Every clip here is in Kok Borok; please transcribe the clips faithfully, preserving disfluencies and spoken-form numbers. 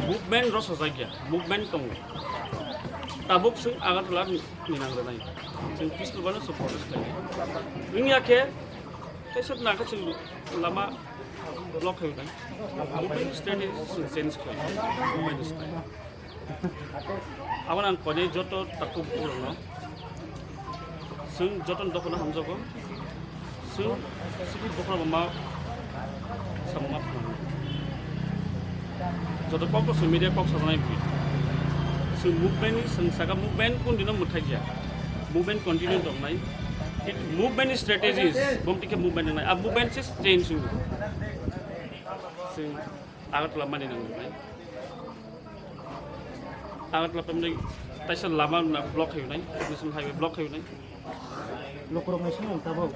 Movement rw sajak ya, movement tongo. Tabuk chwng Agartala ni nang rwnai. Chwng peaceful bai no chwng protest khlai. Wngya khe, teisa nang khe chwng lama block khai nai. Movement strategy chwng change khlai. Movement style. Abo ang koi joto takhuk borokno. Chwng joto dophano hamjago. Chwng simi bokhorok ma samung ma phango. Joto kok to chwng media kok sajaknai bui. Chwng movement ni chwng saka movement kun dino mwthai ya. Movement continue tongnai. Movement ni strategies, bom tikhe movement wngnai. A movement se change wngwi. Chwng Agartala mani nangnai. Agartala tamni taisa lama na block khainai, national highway block khainai. Lukurokni simi tabuk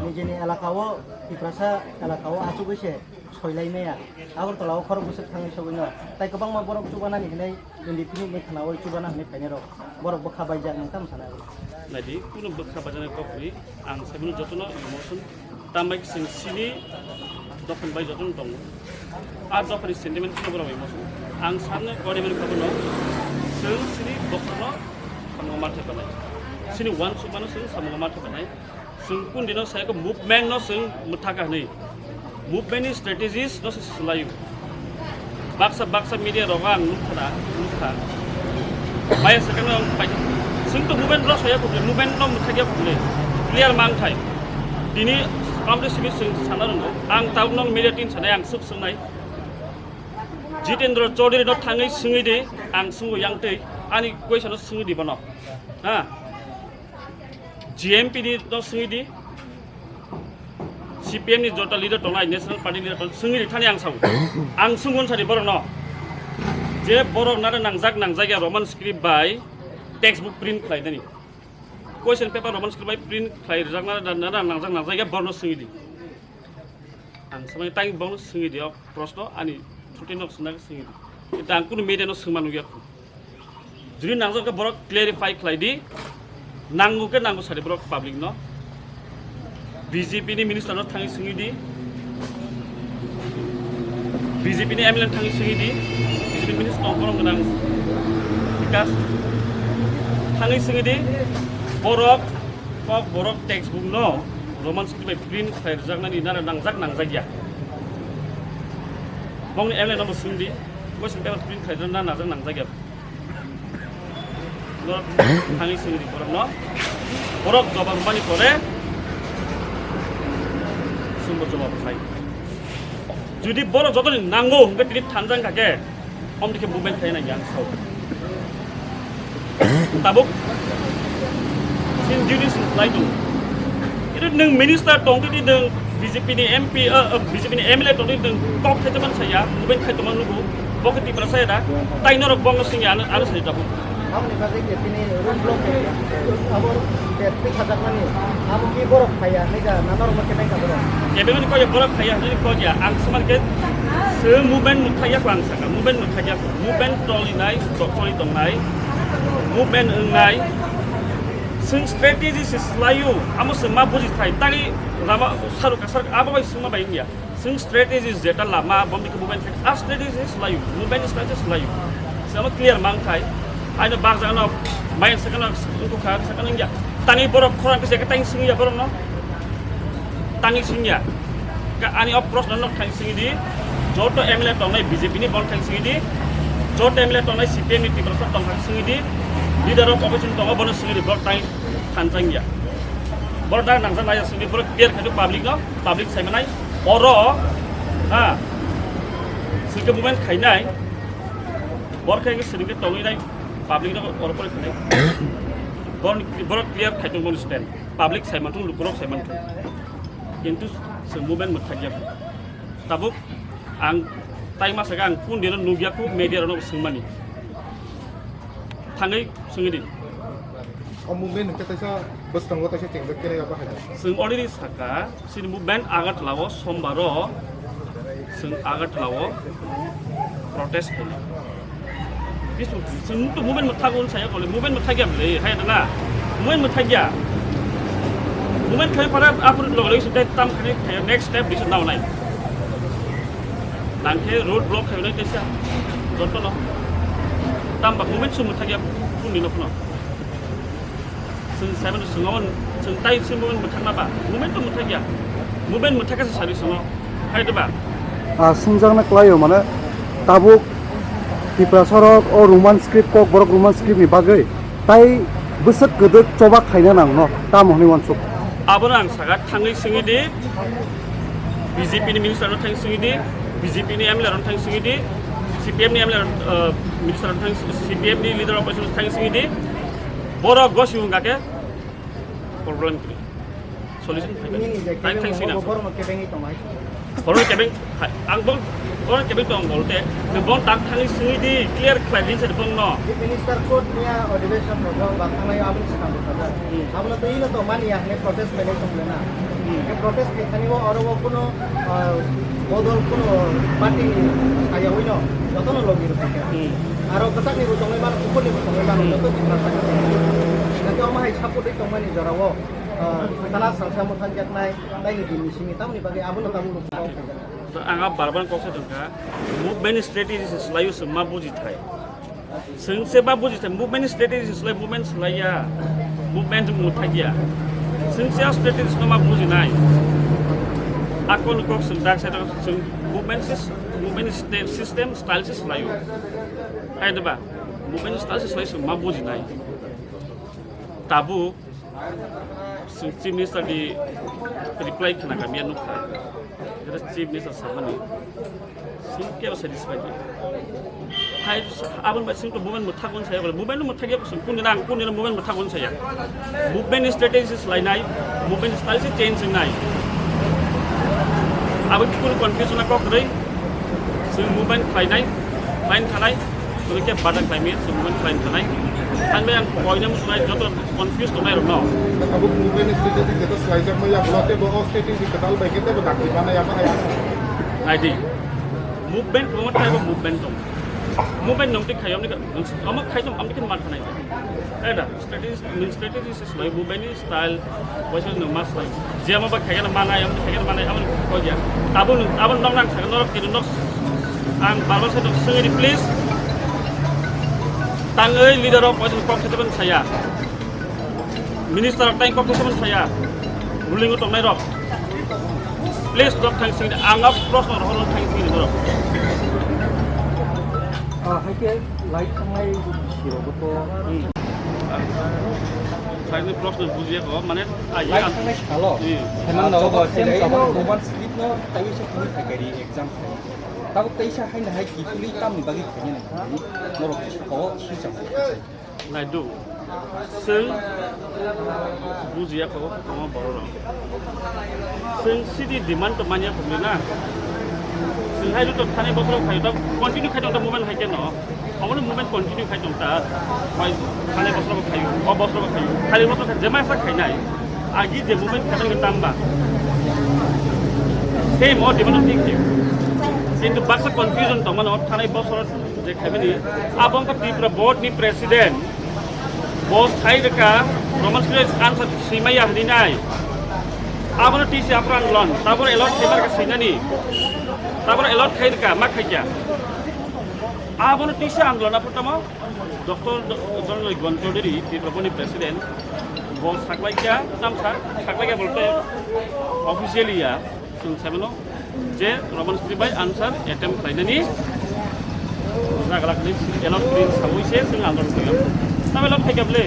nijini elakao, Tiprasa elakao achugwi se soilai maya. Agartala o khorok bwswk thangwi sogwino. Tai kwbangma borok chubanani hinwi independent ni khana o chubana hinwi phainai rok. Borok bwkha baijak nang tamo sana. Naidi, kuno bwkha baijaknai kok ni. Ang saimano jotono emotion, tambai chwng sini dophani bai jotono tongo. A dophani sentiment kheno borok emotion. Ang sakno kori mani khabono chwng sini bokhorno samungo ma thepanai. Sini uansukmano chwng samungo ma thepanai. Chwng kundino sai khe movement no chwng mwthaka hwnwi. Movement ni strategies no se swlaio. Baksa baksa media rogo ang nukha na, nukha. Bai se kano bai. Chwng to movement rw soya khuble, movement no mwthakya khuble. Clear mang thai. Dini amre simi chwng sana rwngo. Ang tabuk no media team sanai ang suk swngnai. Jitendra Chaudhary no thangwi swngwi de, ang swngo yang tei. Ani question no swngwi di bono. Ha? G M P ni no swngwi di. C P M ni jota leader tongnai, National Party leader tongnai, swngwi di thani ang sao. Ang swngun sadi borok no. Je borok nare nangjak nangjak ya Roman script bai textbook print khlai dani. Question paper Roman script bai print khlai rijak nare nare nangjak nangjak ya borok no swngwi di. Ang samani tang borok no swngwi di o proshno ani thutwi no swngna swngwi di. Kintu ang kunu media no swngma nugya khu. Jodi nangjak khe borok clarify khlai di, nango khe nango sadi borok public no. B J P ni minister no thangwi swngwi di, B J P ni M L A no thangwi swngwi di, B J P minister tong borok gwnang Bikas thangwi swngwi di, borok kok borok textbook no Roman script bai print khlai rwjaknani nara nangjak nangjak ya. Bongni M L A no bo swngdi, question paper print khlai rwjakna nangjak nangjak ya. Borok thangwi swngdi borokno. Borok jobab rwmani pore chwngbo jobab khlai. Jodi borok jotoni nango hwnkhe tini thanjang kha khe, omni khe movement khlai nang yang sao. Tabuk sin duty sin khlai tongo. Ito nwng minister tongtwi di nwng B J P ni M P, uh, uh, B J P ni M L A tongtwi nwng kok khai tongmani saya, movement khai tongmani nugo, bo khe Tiprasa ya da, tai norok bongno singya ano, ano sai tabuk. Aboni bagwi je tini road block abo twi khajakmani, abo ki borok phaiya, hai da, nana rok khe nai ka borok. Kebengani kok ya borok phaiya, hai kok ya, ang sumar khe se movement nuk khaiya ko ang saka, movement nuk khaiya ko, movement toli nai, toli tongnai, movement wngnai, Chwng strategy se swlaio, amo se ma buji thai, tani lama saru kasar abo bai swngma bai wngya. Chwng strategy jeta lama, bomni khe movement thai, a strategy se swlaio, movement strategy se swlaio. Se amo clear mang thai, aino bak jagano, main sakano, wngkha sakano wngya. Tani borok khorang kisa khe tani swngya borokno. Tangwi singya. Ka ani o proshno nok thang singwi di. Joto M L A tongnai B J P ni bon thang singwi di. Joto M L A tongnai C P M ni Tiprasa tong thang singwi di. Leader of opposition tongo bono singwi di. Borok tangwi thanchang ya. Borok da nangjak nai singwi borok clear khai public no. Public sai manai. Oro ha. Singke movement khainai. Borok khe singke tongwi nai. Public no oro pore khainai. Borok borok clear khai tong bono stand. Public sai manthung, lukurok sai manthung. Kintu se movement mwthakya. Tabuk ang tai masa ang kun dino nugya khu media rok swngmani. Thangwi swngwi di. O movement hwnkhe taisa bwskango taisa change khe nai abo hai. Swng already saka, sini movement Agartala o Sombar o swng Agartala o protest khainai. Bisu, chwng to movement mwthagwi saya kole, movement mwthagya bwle, hai na? Movement mwthagya. Movement khai para apur log log sudai tam khai khai next step bisu nao nai. Nangkhe road block khainai teisa jotono. Tamba movement sum thakya puni no phano. Sung seven sung on sung tai sung movement muthakna ba. Movement to muthakya. Movement muthakya sari sungo. Hai to ba. Ah, sungjakna klaio mane tabuk Tiprasarok o Roman script kok borok Roman script ni bagwi tai bwswk kwdwk choba khaina nangno tamo hwnwi uansuk. Abono ang saka thangwi singwi di. B J P ni minister no thang singwi di, B J P ni M L A rok thang singwi di, C P M ni M L A rok, uh, minister rok thang, C P M ni leader opposition thang singwi di, borok gosi wngkha khe problem kwrwi. Solution phai bai. Nini je Thang, thang kebeng singwi mo nang. Borok no kebengwi tong hai. Borok kebeng, hai, ang bong, borok kebeng tong bolte, nang bong tak thangwi singwi di, clear khlai din sa bong no. Chief Minister court niya advisor no jawab ba thangnai aboni swkang bwkha. Hmm. Abono twi no tongmani ya hwnwi protest khainai tong le na. Hmm. Khe protest khai thani o oro o kuno, ah, bodol kuno party ni sayawi no jotono logi rw kha. Hmm. Aro kwchak ni bo tongwi mano, kuphur ni bo tongwi mano, Hmm. joto Tiprasa ni. Nang khe omo hai support wi tongmani jora o, ah, kwchana salsa mwthang jaknai, tai ni din ni simi tamoni bagwi abono tabuk rw kha. Ang a bar bar kok sa tong kha, movement strategy se swlaiwi se ma buji thai. Chwng se ma buji thai, movement strategy se swlai, movement swlaiya, movement mwthakya. Chwng se a strategy no ma bujinai. Akon kok chwng dak side o chwng movement sys-, movement state system style se swlaio. Hai da ba? Movement style se swlai chwng ma bujinai. Tabuk Chwng Chief Minister ni reply khna kha, miya nukha. Jera Chief Minister samani, chwng kebo satisfied ya. Hai, aboni bai chwng to movement mwthak wan saya, movement mwthak ya, chwng kuni nang, kuni movement mwthak wan saya. Movement strategy se swlainai, movement style se change wngnai. Abo kunu confusion a kok rwi, chwng movement khlainai, line khanai, Tini khe bada khlaimaya, chwng movement khlaina thanai. Ani bai ang koina muchunai joto confuse tongnai rokno. Tabuk movement ni state di jeto swlaijak maya, blote bo o state di kwtal bai khe tebo dakti bana ya bahai. Naidi. Movement kwbangma type of movement tong. Movement nong tik khayo, amni ka, omo khai tong, amni khe mar thanai. Ada strategy, strategy Swlai bubaini style, waisa nwng ma swlai. Je amo ba khaikhe no manai, amo khaikhe no manai, amo koi ya. Tabuk nwng, abo nok nang sakha, norok tini nok ang bar bar sai tong, swngwi di, please. Tangwi leader rok waisa kok khe tebani saya. Minister rok tang kok khe tebani saya. Ruling o tongnai rok. Please, dok thang sing, ang abo proshno rok thang sing norok. Ah, hai khe light thangnai sirok bo to. Hmm. Saini proshno bujiya ko, mane, ah, light iya. Thangnai salo. Hmm. Heman no, ah, bo, same sabo. Roman script no, tawi se tumi thakari exam khai. Tabuk taisa haina hai ki tuli tamni bagi khanya nang. Norok ki sabo, si sabo. Naidu, chwng bujiya kho, omo bororok. Chwng sidi demand to manya phungni na. Chwng hai to thani bosoro khai to continue khai to movement hai keno. Omo movement continue khai to ta. Mai thani bosoro khai, o bosoro khai. Thani bosoro khai, jema sa khai nai. Agi je movement khai to tamba. Sei mo demand to thik thik. Kintu baksa confusion to mano thani bosoro Je khaibini, abo wngkha Tripura Board ni President, bo sai rwkha, Roman script answer swimaya hwnwi nai. Abono tisa aphuru andolon, taboro allot khaibar kha swinani, taboro allot khai rwkha, ma khaikya. Abono tisa andolon aphuru tamo, Doctor Dhananjay Ghosh Chaudhary, Tripura Board ni President, bo saklaikya, tamsa, saklaikya bolte officially ya. Chwng saimano je Roman script bai answer attempt khlainani jagalak ni allot print sawi se chwng andolon khlaio. Tamo allot khaikha bwle?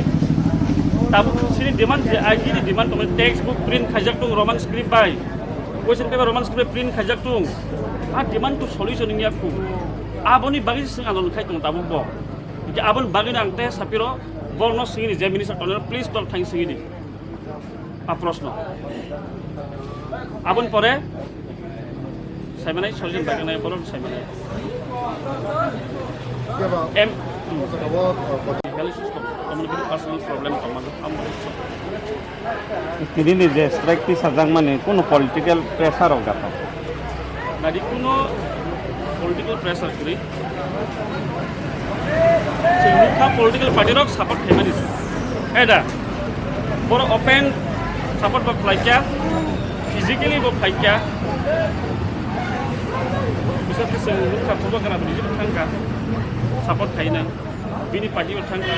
Tabuk sini demand je I G ni demand tongmani textbook print khaijak tung Roman script bai. Question paper Roman script bai print khaijak tung. A demand to solution wngya khu. Aboni bagwi se chwng andolon khai tongo tabuk bo. Hingke aboni bagwino ang tei sapiro borokno swngwi di je minister tongnai please tor thang swngwi di. A proshno. Aboni pore saimanai solution bai nai borok saimanai. Keba? Em. Abo, abo, Health system, community personal problem tongmani, amo. Tini ni je strike tisajakmani kuno political pressure rok jato. Nadi kuno political pressure kwrwi. Chwng nukha political party rok support khaimani. Eda, borok open support bo khlaikya, physically bo phaikya. Bisa ke seng nungkha, bubagra bini jibo thangkha, support khainai, bini party bo thangkha,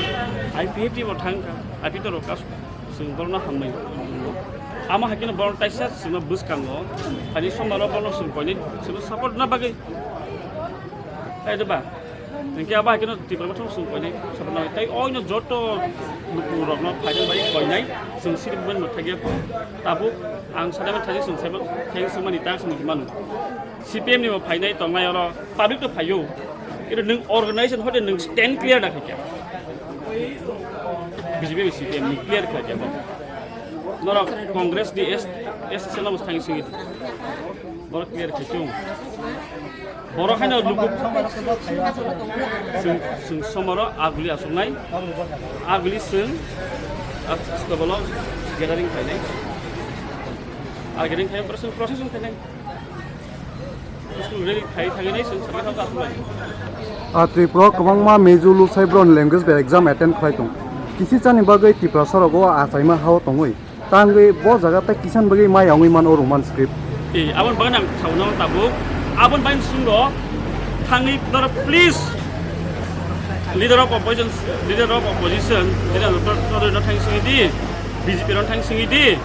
I P F T bo thangkha, I P F T rok kas-, seng borno hambai. Ama hakino borno taisa sengno bwskango, ani somaro borno seng koinai sengno support na bagwi. Hai de ba? Hingke abo hai kheno Tipra Motha song koinai sapanai. Tai oino joto lukurokno phainai bai koinai, chwng siri bubaini mwthagya kho. Tabuk ang sanai mani thani chwng saiman, thani chwng mani ta chwng mano. C P M ni bo phainai tongnai oro public to phaio. Kero nwng organization hote nwng stand clear da khaikya. B J P C P M ni clear khaikya bo. Norok Congress ni S, S S L no bo thani singwi. Borok clear khaikya. Borok haino luku chwng, chwng somaro aguli asuknai, aguli chwng, ah, stobolo gathering khainai. Ah, gathering khai, procession, procession khainai. School rally khai thanginai chwng sabai thangkha asuknai. Ah, Tripura kwbangma major lusai borok language bai exam attend khlai tong. Kisi chani bagwi Tiprasa rogo achaima hao tongwi. Tangwi bo jaga tei kisan bagwi mai wngwi mano Roman script. Eh, aboni bagwi ang sauna tabuk. Aboni bagwi swngo thangwi noro please. Leader of opposition, leader of opposition, leader Doctor Chaudhary no thang singwi di, B J P no thang singwi di.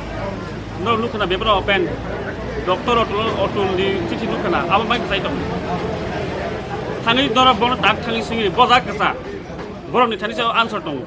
No nukna bebra open. Doctor Atul, Atul ni chithi nukna. Aboni bagwi sai tong. Thangwi noro bono tak thangwi singwi bo jak kasa. Borok ni thani sa answer tong.